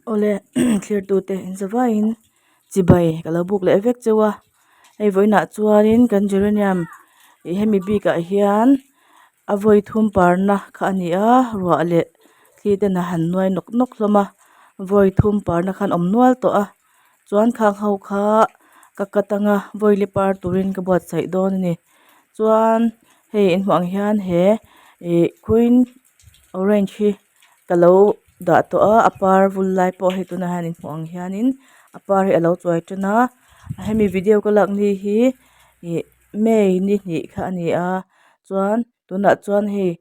Awle thlirtute in zavaiin chibai ka lo buk leh vek cheu a hei vawiinah chuanin kan geranium ih hemi bikah hian a vawi thum parna kha a ni a ruah leh thli ten a han nuai nawk nawk hlawm a vawi thum parna kha an awm nual tawh a chuan khang ho kha ka cut anga vawi li par turin ka buatsaih dawn a ni chuan hei in hmuh ang hian he ih queen orange hi. Ka lo dah tawh a a par vul lai pawh hei tunah hian in hmuh ang hianin a par hi a lo chuai tan a hemi video ka lak ni hi ih may ni hnih kha a ni a chuan tunah chuan hei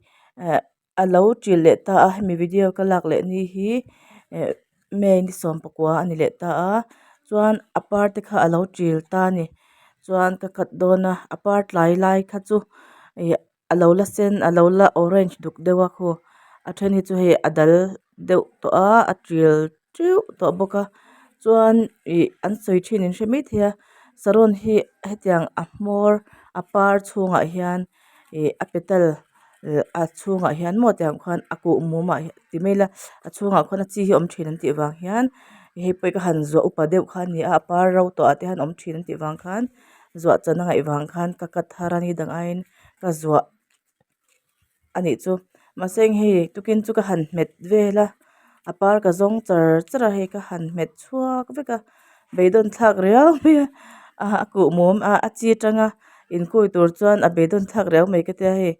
eh a lo ṭil leh ta a hemi video ka lak leh ni hi eh may ni sawmpakua a ni leh ta a chuan a par te kha a lo ṭil ta a ni chuan ka cut dawn a a par tlai lai kha chu ih. A lo la sen a lo la orange duk deuh a khu a then hi chu hei a dal deuh tawh a a tial teuh tawh bawk a chuan ih an sawi thin in hre maithei a saron hi hetiang a hmawr a par chhungah hian ih a petal a chhungah hian maw tiang khuan a kuhmum ah ti mai ila a chhungah khuan a chi hi a awm thin an tih vang hian hei pawh hi ka han zuah upa deuh kha a ni a a par ro tawh ah te hian a awm thin an tih vang khan zuah chan a ngaih vang khan ka cut thar a ni dang aiin. Ka zuah a nih chu mahse hei tukin chu ka han hmet vel a a par ka zawng char char a hei ka han hmet chhuak vek a beidawn thlak riau mai a a kuhmum a a chi atanga inkui tur chuan a beidawn thlak riau mai ka tia hei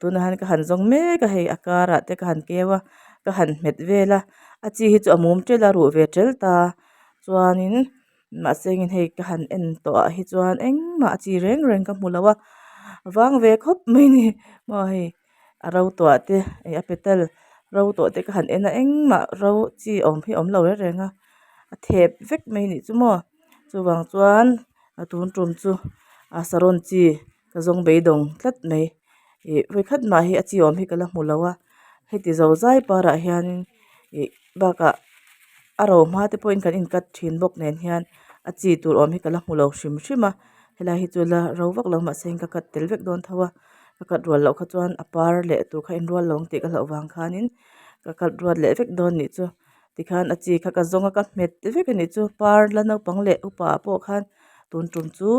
tunah hian ka han zawng mek a hei a karah te ka han keu a ka han hmet vel a a chi hi chu a mum tel a ruh ve tel ta chuanin. Mahse engin hei ka han en tawh ah hi chuan engmah a chi reng reng ka hmu lo a vang ve khawp mai ni maw hei a ro tawh ah te ih a petal ro tawh te ka han en a engmah ro chi awm hi a awm lo reng reng a a thep vek mai a nih chu maw chuvang chuan a tun tum chu a saron chi ka zawng beidawng tlat mai ih vawikhat mah hi a chi awm hi ka la hmu lo a heti zo zai parah hianin ih bakah a ro hma te pawhin kan in cut thin bawk nen hian a chi tur awm hi ka la hmu lo hrim hrim a helai hi chu la ro vak lo mahse ka cut tel vek dawn tho a ka cut rual loh kha chuan a par leh tur kha a inrual lo ang tih ka hlauh vang khanin ka cut ruat leh vek dawn nih chu tikhan a chi kha ka zawng a ka hmet vek a nih chu par la naupang leh upa ah pawh khan tun tum chu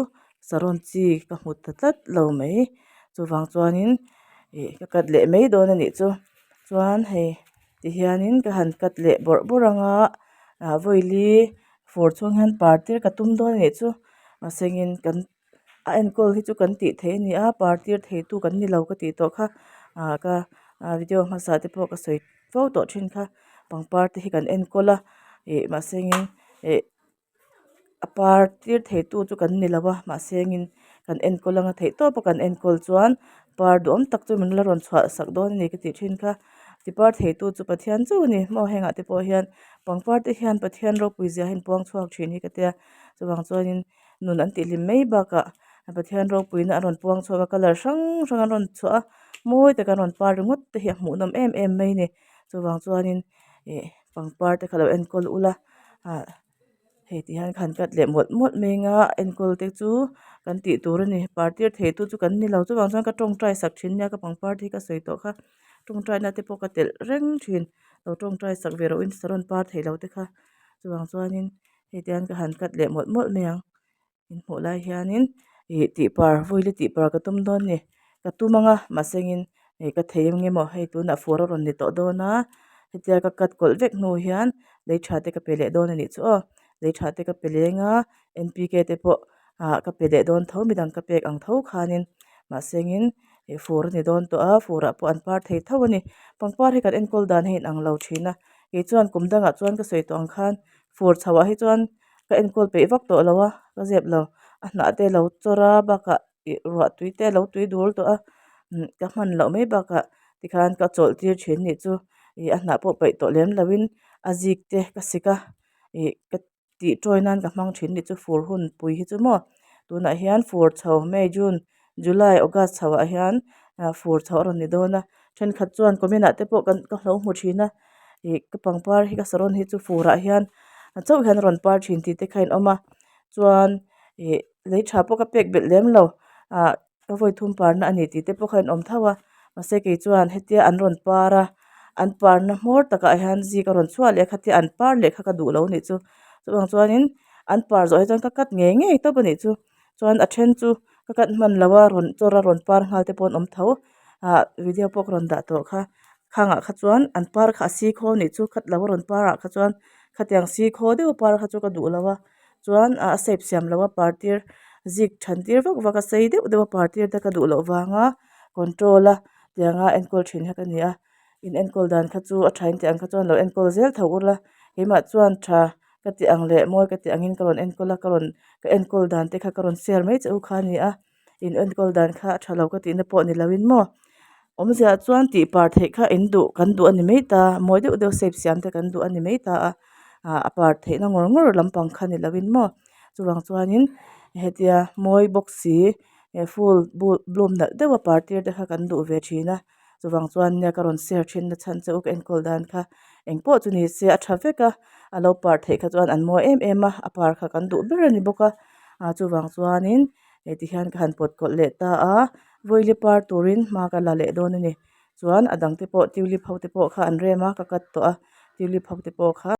saron chi ka hmu ta tlat lo mai chuvang chuanin ih ka cut leh mai dawn a nih chu chuan hei. Tihianin ka han cut leh bawrh bawrh ang a ah vawili fur chhung hian par tir ka tum dawn a nih chu mahsengin kan a enkawl hi chu kan tih theih a ni a par tir thei tu kan ni lo ka tih tawh kha ah ka video hmasa te pawh ka sawi fo tawh thin kha pangpar te hi kan enkawl a ih mahsengin ih. A par tir thei tu chu kan ni lo a mahse engin kan enkawl anga theih tawp a kan enkawl chuan par duhawm tak chu min la rawn chhuah sak dawn a ni ka tih thin kha ti par thei tu chu Pathian chauh a ni maw hengah te pawh hian pangpar te hian Pathian ropui zia hi an puang chhuak thin hi ka tia chuvang chuanin nun an tih hlim mai bakah Pathian ropuina an rawn puang chhuak a colour hrang hrang an rawn chhuah a mawi taka an rawn par ringawt te hi a hmuhnawm em em mai a ni chuvang chuanin ih pangpar te kha lo enkawl ula ah hei ti hian khan cut leh mawlh mawlh mai anga enkawl te chu kan tih tur a ni par tir thei tu chu kan ni lo chuvang chuan ka tawngtai sak thin nia ka pangpar te hi ka sawi tawh kha tawngtai na te pawh ka telh reng thin lo tawngtai sak ve rawh in saron par thei lo te kha chuvang chuanin hei ti hian ka han cut leh mawlh mawlh mai ang. In hmuh lai hianin ih tih par vawili tih par ka tum dawn ni ka tum ang a mahsengin ih ka thei ang emaw hei tunah fur a rawn ni tawh dawn a hetia ka cut kawlh vek hnu hian lei tha te ka pe leh dawn a nih chu aw lei tha te ka pe leng a N P K te pawh ah ka pe leh dawn tho midang ka pek ang tho khanin mahsengin ih fur a ni dawn tawh a furah pawh an par thei tho a ni pangpar hi kan enkawl dan hi a inang lo thin a kei chuan kum dangah chuan ka sawi tawh ang khan fur chho ah hi chuan. Ka enkawl peih vak tawh lo a ka zep lo a hnah te alo chawr a bakah ih ruah tui te alo tui dul tawh a ka hman loh mai bakah tikhan ka chawlh tir thin nih chu ih a hnah pawh paih tawh lem lo in a zik te ka sik a ih ka tih tawi nan ka hmang thin nih chu fur hun pui hi chu maw tunah hian fur chho may june july august chho ah hian fur chho a rawn ni dawn a thenkhat chuan comment ah te pawh kan ka hlo hmu thin a ih ka pangpar hi ka saron hi chu fur ah hian chauh hian a rawn par thin tih te kha a inawm a chuan ih lei tha pawh ka pek belh lem lo ah ka vawi thum parna a ni tih te pawh kha a inawm tho a mahse kei chuan hetia an rawn par a. an parna hmawr takah hian zik a rawn chhuak leh a khatia an par leh kha ka duh lo a nih chu chuvang chuanin an par zawh hi chuan ka cut ngei ngei tawp a nih chu chuan a then chu ka cut hman lo a rawn chawr a rawn par nghal te pawh an awm tho ah video pawh ka rawn dah tawh kha khang ah kha chuan an par kha a sikhaw a nih chu khat lo a rawn par ah kha chuan khatiang sikhaw deuh a par kha chu ka duh lo a chuan ah a shape siam loh a par tir zik than tir vak vak a sei deuh deuh a par tir te ka duh loh vanga control a tianga enkawl thin kha ka ni a in enkawl dan kha chu a tha in tih ang kha chuan lo enkawl zel tho ula keimah chuan tha ka tih ang leh mawi ka tih angin ka rawn enkawl a ka rawn ka enkawl dan te kha ka rawn share mai che u kha a ni a in enkawl dan kha a tha lo ka tihna pawh ni lo in maw awmzia chuan tih par theih kha in duh kan duh a ni mai ta mawi deuh deuh shape siam te kan duh a ni mai ta a ah a par theihna ngawr ngawr lampang kha ni lo in maw chuvang chuanin hetia mawi bawk si he ful bloom nalh deuh a par tir te kha kan duh ve thin a chuvang chuan nia ka rawn share thin na chhan che u ka enkawl dan kha engpawh chu ni se a tha vek a a lo par theih kha chuan an mawi em em a a par kha kan duh ber a ni bawk a ah chuvang chuanin hei ti hian ka han pawt kawlh leh ta a vawili par turin hma ka la leh dawn a ni chuan a dang te pawh tulip ho te pawh kha an rem a ka cut tawh a tulip ho te pawh kha.